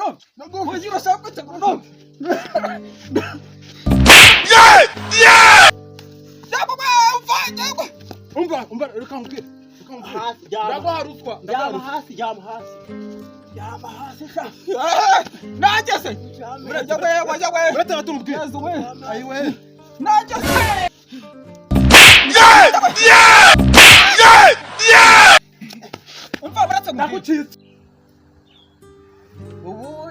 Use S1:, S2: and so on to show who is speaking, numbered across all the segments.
S1: Goronome. Oya, urashaka kwica goronome? Yego we, umva, yego.
S2: Umva, umva, reka nkubwire, reka nkubwire.
S3: Hasi, ryama.
S2: Ndaguha ruswa, ndaguha
S3: Ryama
S2: ruswa.
S3: hasi, ryama hasi, ryama hasi sha.
S1: Nanjye se
S2: Uretse,
S1: we, oya we.
S2: uretse gato nkubwire.
S1: Yezu we.
S2: Ayiwe.
S1: Nanjye se. Umva, uretse nkubwire.
S2: Ndagucitse.
S1: Ubu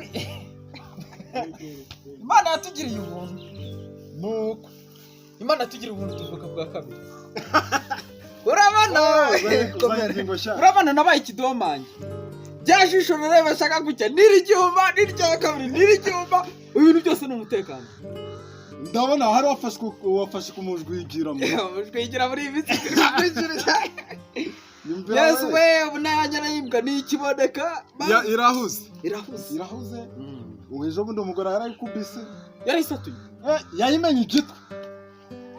S1: Imana yatugiriye ubuntu.
S2: Nuko.
S1: Imana yatugiriye ubuntu tuvuka bwa kabiri. Urabona?
S2: Uzanye ingingo sha.
S1: Urabona nabaye ikidomange. Rya jisho rareba ashaka gutya, n'iriryuma, n'irya kabiri, n'iriryuma, ibintu byose ni umutekano.
S2: Ndabona hari wafashe kumujwigiramo.
S1: Twigira muri iyi minsi. Yesu we, ubu najya arayibwa n'ikiboneka.
S2: Ya, irahuze.
S1: Irahuze.
S2: Irahuze. Ubu ejo bundi umugore yarayikubise.
S1: Yarayisatuye.
S2: Eh, yayimenye igitwe.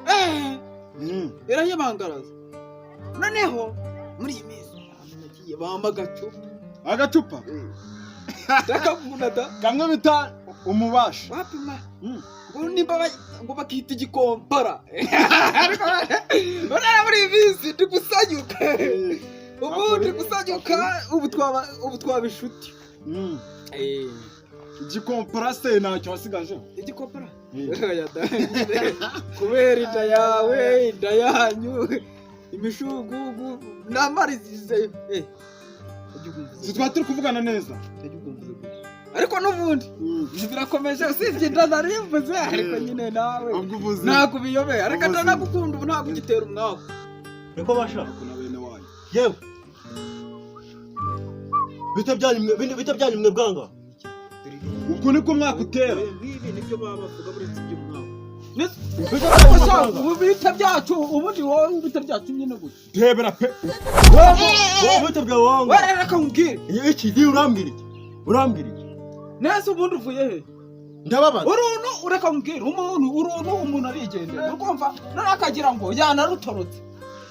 S1: Eh, irayibangaraza. Noneho muri iyi minsi ahantu nagiye bampa agacupa.
S2: Agacupa.
S1: Ndakavuna da.
S2: Kamwe bita umubasha.
S1: Wapima ngo nimba ngo bakita igikompara, ariko urabona muri iyi minsi ndi gusanyuka. Ubu ndi gusanyuka, ubu twaba inshuti.
S2: Igikompara se ntacyo wasigaje?
S1: Igikompara? Oya da. Kubera inda yawe, inda yanyu, imishugugu namarizize.
S2: Si twari turi kuvugana neza?
S1: Ariko n'ubundi birakomeje, usibye inda narimvuze, ariko nyine nawe
S2: Ubwo uvuze.
S1: Ntabwo ubiyobeye, ariko
S2: Ubuzima.
S1: ndanagukunda, ubu ntabwo ugitera umwaku.
S3: Niko basha.
S2: Na bene wanyu.
S3: Yewe, bite byanyu bite byanyu mwe bwanga?
S2: Uku niko umwaka utera.
S1: Nk'ibi nibyo baba bavuga, buretse iby'umwaku.
S3: Bite byanyu mwe bwanga?
S1: Ubu bite byacu, ubundi wowe bite byacu nyine gutya.
S2: Rebera pe.
S3: Wowe bite bya wanga?
S1: We, reka nkubwire.
S3: Iki gihe urambwira iki? Urambwira iki?
S1: Nese ubundi uvuye he?
S3: Ndababaza.
S1: Uruntu, ureka nkubwire, umuntu, uruntu, umuntu arigendera, urumva, noneho akagira ngo yanarutorotse,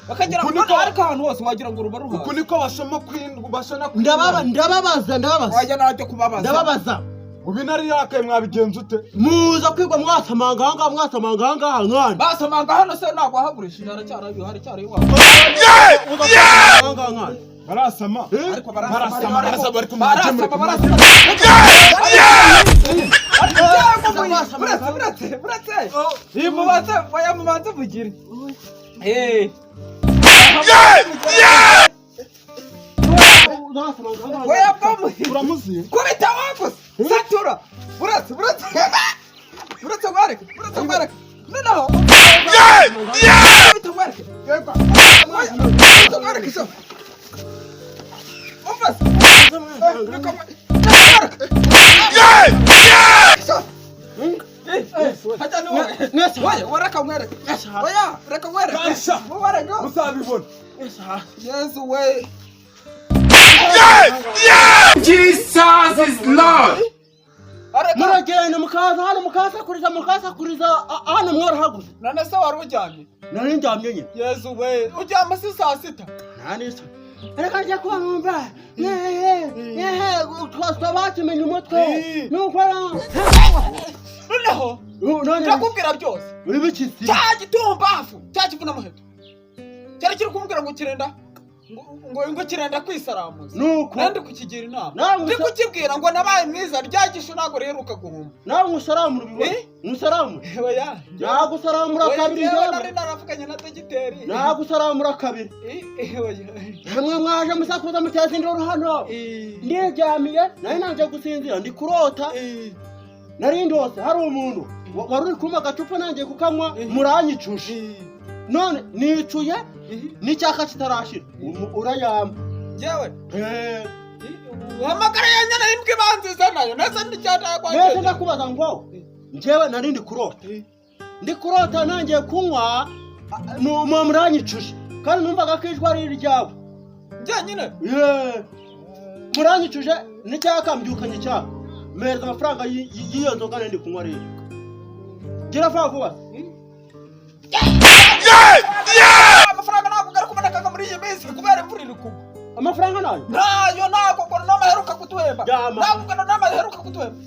S1: bakagira ngo
S2: Uku niko-
S1: noneho, ariko ahantu hose wagira ngo ruba
S2: Uku
S1: ruhaze.
S2: niko bashoma kwindwa, bashona.
S3: Ndababaza, ndababaza.
S1: Wajya najya kubabaza.
S3: Ndababaza.
S2: Ubu intare irakaye, mwabigenza ute?
S3: Muza kwigwa mwasamanga ahangaha, mwasamanga ahangaha mwana.
S1: Basamanga hano se ntabwo wahagurishije? Haracyari, haracyari iwawe.
S3: Muza kwigwa ahangaha mwana.
S2: Barasama.
S1: Ariko barasama.
S2: Barasama, barasama, ariko
S1: barasama.
S2: mwakemure.
S1: Barasama. Buretse, buretse, buretse. Iyi mubanze, oya, mubanze mugire. Eh.
S3: Mwasamanga ahangaha.
S1: Oya, bwo
S2: Uramuzi?
S1: kubita wakoze satura. Buretse, buretse, buretse nkwereke, buretse nkwereke. Noneho kubita nkwereke. Oya, kubita nkwereke so. Umva se. Reka nkwereke. So. Hajya ni wowe. Oya, reka nkwereke. Oya, reka nkwereke.
S2: Kasha.
S1: Wowe reka.
S2: Muzabibona.
S1: Yesu we.
S4: Jesus is Lord.
S1: Areka.
S3: Muragenda mukaza hano mukasakuriza, mukasakuriza hano mwarahaguze.
S1: None se wari uryamye?
S3: Nari ndyamye nyine.
S1: Yesu we, uryama si saa 6?
S3: Nta. Reka njye kuba numva yehe yehe, twaba bakimenya umutwe nukora.
S1: Noneho
S3: None
S1: ndakubwira byose.
S3: Uri bikisi.
S1: Cya gitumbafu, cya kivunamuheto cyari kiri kumubwira ngo kirenda, ngo kirenda kwisaramuza.
S3: Nuko.
S1: Nandi kukigira inama.
S3: Nawe
S1: ndi kukibwira ngo nabaye mwiza, rya gishu ntabwo riheruka guhuma.
S3: Nawe ngusaramura ubibona.
S1: Eh?
S3: Ngusaramura.
S1: Oya.
S3: Nagusaramura
S1: Oya,
S3: kabiri.
S1: njyewe
S3: Njyewe
S1: nari naravuganye na dogiteri.
S3: Nagusaramura kabiri.
S1: Eh, oya.
S3: Hamwe mwaje musakuza muteza induru hano.
S1: Eh,
S3: Ndiryamiye, nari nanje gusinzira, ndi kurota.
S1: eh,
S3: Nari ndose hari umuntu wari uri kumpa agacupa, nangiye kukanywa, muranyicuje.
S1: Eh,
S3: None nicuye
S1: eh.
S3: n'icyaka kitarashira, urayampa.
S1: Njyewe
S3: Eh,
S1: hamagara ya nyana y'imbwa ibanziza nayo nese n'icyatagwa.
S3: Mbese ndakubaza ngo njyewe nari ndi kurota, ndi kurota nangiye kunywa, muranyicuje, kandi numvaga ko ijwi ari iryawe.
S1: Njye nyine.
S3: Ye, muranyicuje n'icyaka, mbyukanye icyaka. Mpereza amafaranga y'iyo nzoga nari ndi kunywa. Rero gira vuba vuba.
S1: Amafaranga ntabwo ari kuboneka muri iyi minsi kubera imvura iri kugwa.
S3: Amafaranga nayo.
S1: Ntayo, ntabwo goronome aheruka kuduhemba.
S3: Yama.
S1: Ntabwo goronome aheruka kuduhemba.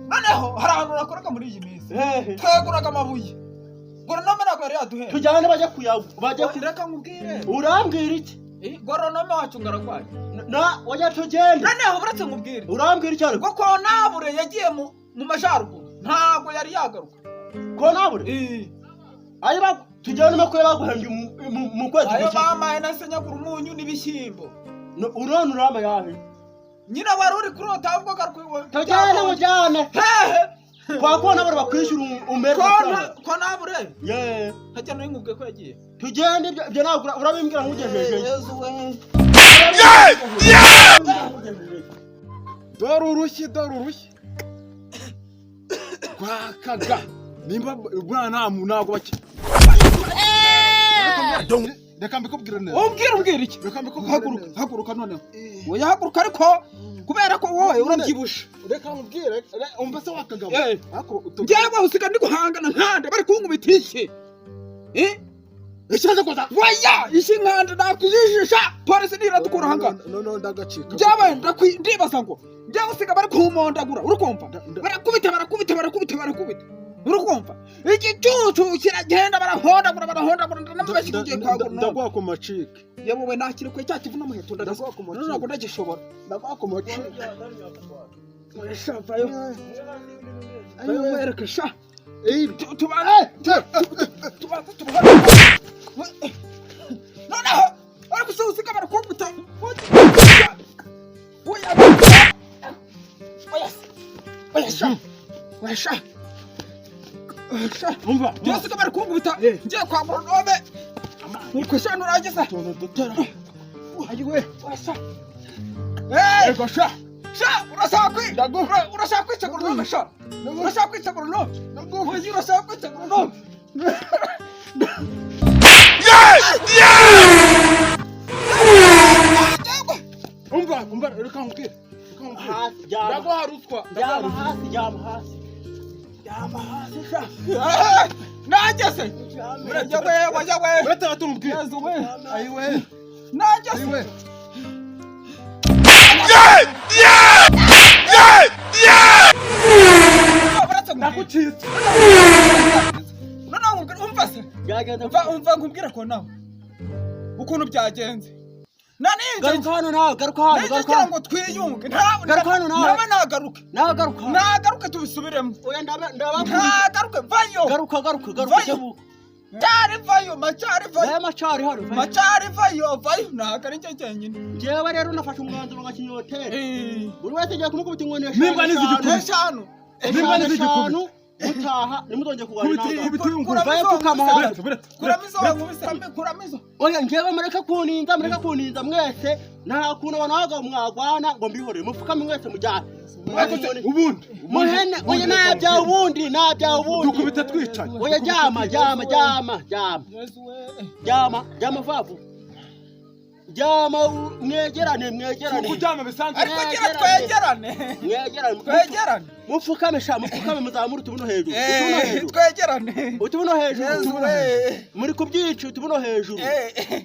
S1: Noneho hari ahantu nakoraga muri iyi minsi.
S3: Hehe?
S1: Tweguraga amabuye, goronome ntabwo yari yaduhemba.
S3: Tujyane bajya kuya bajya ku.
S1: Reka nkubwire.
S3: Urambwira iki?
S1: Goronome wacu ngo ararwaye.
S3: Na wajya tugende.
S1: Noneho uretse nkubwire.
S3: Urambwira iki ariko?
S1: Ngo konabure yagiye mu majyaruguru, ntabwo yari yagaruka.
S3: Konabure ayo tujyane no kuya baguhembye mu kwezi
S1: Ayo
S3: gushize.
S1: bamaye nahise nyagura umunyu n'ibishyimbo.
S3: Urona urama yahe?
S1: Nyine wari uri kurota, ahubwo garuka.
S3: Tujyane, mujyane.
S1: Hehe?
S3: Kwa konabure bakwishyura umere
S1: Kona konabure.
S3: Ye.
S1: Hajya n'uyu ko yagiye.
S3: Tugende, ibyo ntabwo urabimbwira nkugejeje.
S1: Yezu we!
S2: Dore urushyi, dore urushyi rwakaga nimba buriya nta ntabwo baki. Reka mbikubwire neza.
S1: Umbwira iki?
S2: Reka mbikubwire
S1: Haguruka.
S2: neza.
S1: Haguruka noneho. Oya, haguruka ariko, kubera ko wowe urabyibushe.
S2: Reka nkubwire, umva se wakagabo.
S1: Eh.
S2: Ariko
S1: Njyewe usiga ndi guhangana nkande bari kunkubita iki? Eh?
S2: Ikibazo koza.
S1: Waya ishi nkande nakujijisha, polisi niradukura ahangaha.
S2: No, ndagacika.
S1: Njyewe ndibaza ngo njyewe usiga bari kumondagura, uri kumva? Barakubita, barakubita, barakubita, barakubita, uri kumva? Igicucu kiragenda, barahondagura, barahondagura, ndanamubeshya ugiye kwa goronome.
S2: Ndaguha ku macike.
S1: Yewe we, nakirekuye cya kivu n'umuheto.
S2: Ndaguha ku macike.
S1: Ntabwo ndagishobora.
S2: Ndaguha ku macike.
S1: Sha, vayo, vayo nkwereke sha.
S2: Eh,
S1: Tubanze tubanze tubanze noneho ariko se usiga barakubita. Oya, oya, oya sha, oya sha, oya sha.
S2: Umva.
S1: Byose bari kunkubita ngiye kwa goronome, nuko sha nurangiza.
S2: Tuntu dutera.
S1: Ayiwe, oya sha. Eh,
S2: Ego sha.
S1: Sha, urashaka kwica goronome sha? Urashaka kwica goronome? Oya, urashaka kwica goronome?
S2: Umva, umva, reka nkubwire. Reka nkubwire.
S3: Hasi, jyama.
S2: Ndaguha ruswa. Ndaguha
S3: Jyama
S2: ruswa.
S3: hasi, jyama hasi, jyama hasi sha.
S1: Nageze yewe, yewe.
S2: Uretse gato nkubwire.
S1: Yezu we!
S2: Ayiwe.
S1: Nageze.
S2: Ayiwe.
S1: Uretse nkubwire.
S2: Ndagucitse.
S1: Noneho nkubwire, umva se.
S3: Byagenda.
S1: Umva, umva nkubwire ko nawe ukuntu byagenze naninjye.
S3: Garuka hano nawe, garuka hano.
S1: Nanjye
S3: Garuka
S1: ngira
S3: hano.
S1: ngo twiyunge.
S3: Garuka hano nawe.
S1: Nawe nagaruke.
S3: Nawe garuka hano.
S1: Nagaruke tubisubiremo.
S3: Oya, ndabakubita.
S1: Nagaruke, vayo.
S3: Garuka, garuka, garuka.
S1: Vayo.
S3: Kebuka.
S1: Cyari vayo, macari vayo.
S3: Naye macari hano, vayo.
S1: Macari vayo, vayo, ntabwo ari njye jyenyine.
S3: Njyewe rero nafashe umwanzuro nka kinyoteri. Buri wese agiye kumukubita inkoni eshanu.
S2: Nimbwa n'izigikubita.
S1: Eshanu.
S2: Nimbwa
S3: Eshanu.
S2: n'izigikubita.
S3: Eshanu mutaha ntimuzongere kurwana.
S2: Kubita,
S3: Intambara.
S2: kubita uyu nguyu.
S1: Kuramo
S3: Vayo,
S1: izo
S3: pfukama
S1: nkubise.
S3: hasi.
S2: Buretse, buretse.
S1: Kuramo izo nkubise, kuramo izo.
S3: Oya, njyewe mureke kuninza, mureke kuninza mwese. Nta kuntu abantu b'abagabo mwagwana ngo mbihorere. Mupfukame mwese, mujyane.
S2: Ariko se, ubundi.
S3: Muhene, oya, nabya ubundi, nabya ubundi.
S2: Dukubita twicaye.
S3: Oya, jyama, jyama, jyama, jyama.
S1: Yezu we!
S3: Jyama, jyama vuba vuba, jyama, mwegerane, mwegerane.
S2: Kuryama bisanzwe.
S1: Ariko gira twegerane.
S3: Mwegerane.
S1: Twegerane.
S3: Mupfukame sha, mupfukame, muzamure utubuno hejuru, utubuno hejuru.
S1: Twegerane.
S3: Utubuno hejuru.
S1: Yezu we!
S3: Muri kubyica, utubuno hejuru.
S1: Eh,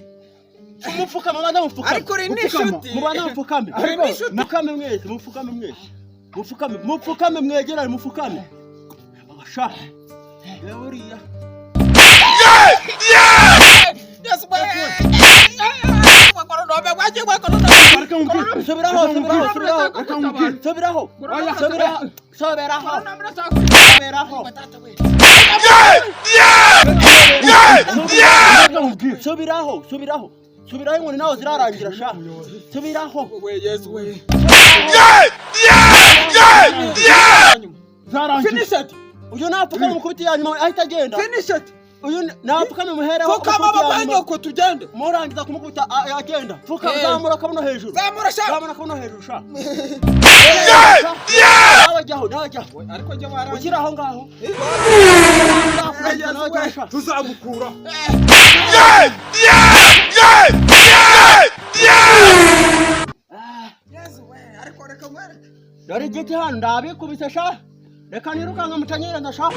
S3: Mupfukame, mubanza mupfukame.
S1: Ariko uri
S2: Gupfukama.
S1: n'inshuti.
S3: Mubanza mupfukame.
S1: Uri n'inshuti.
S3: Mupfukame mwese, mupfukame mwese, mupfukame, mupfukame, mwegerane, mupfukame sha. Yewe uriya.
S1: Yesu we! Goronome wagiye kwa goronome.
S2: Reka nkubwire.
S3: Subiraho, subiraho, subiraho.
S2: Reka nkubwire.
S3: Subiraho, subiraho, subiraho.
S1: Goronome urashaka kwica.
S3: Subiraho.
S2: Reka nkubwire.
S3: Subiraho, subiraho, subiraho, inkoni nawe zirarangira sha, subiraho.
S1: We, Yesu we!
S2: Zarangiye.
S1: Finish it.
S3: Uyu napfukame mukubiti ya nyuma ahita agenda.
S1: Finish it.
S3: Uyu napfukame muhereho.
S1: Pfukama.
S3: Umukubiti ya nyuma.
S1: Abanyoko tugende.
S3: Murangiza kumukubita agenda. Pfuka.
S1: Eh.
S3: Zamura akabuno hejuru.
S1: Zamura sha.
S3: Zamura akabuno hejuru sha. Nawe jyaho, nawe jyaho.
S1: Ariko njye warangiye.
S3: Ukiri aho ngaho. Nawe jyaho sha.
S2: Tuzamukura.
S1: Yesu we, ariko reka nkwereke.
S3: Dore igiti hano ndabikubise sha, reka nirukanka mutanyereza sha.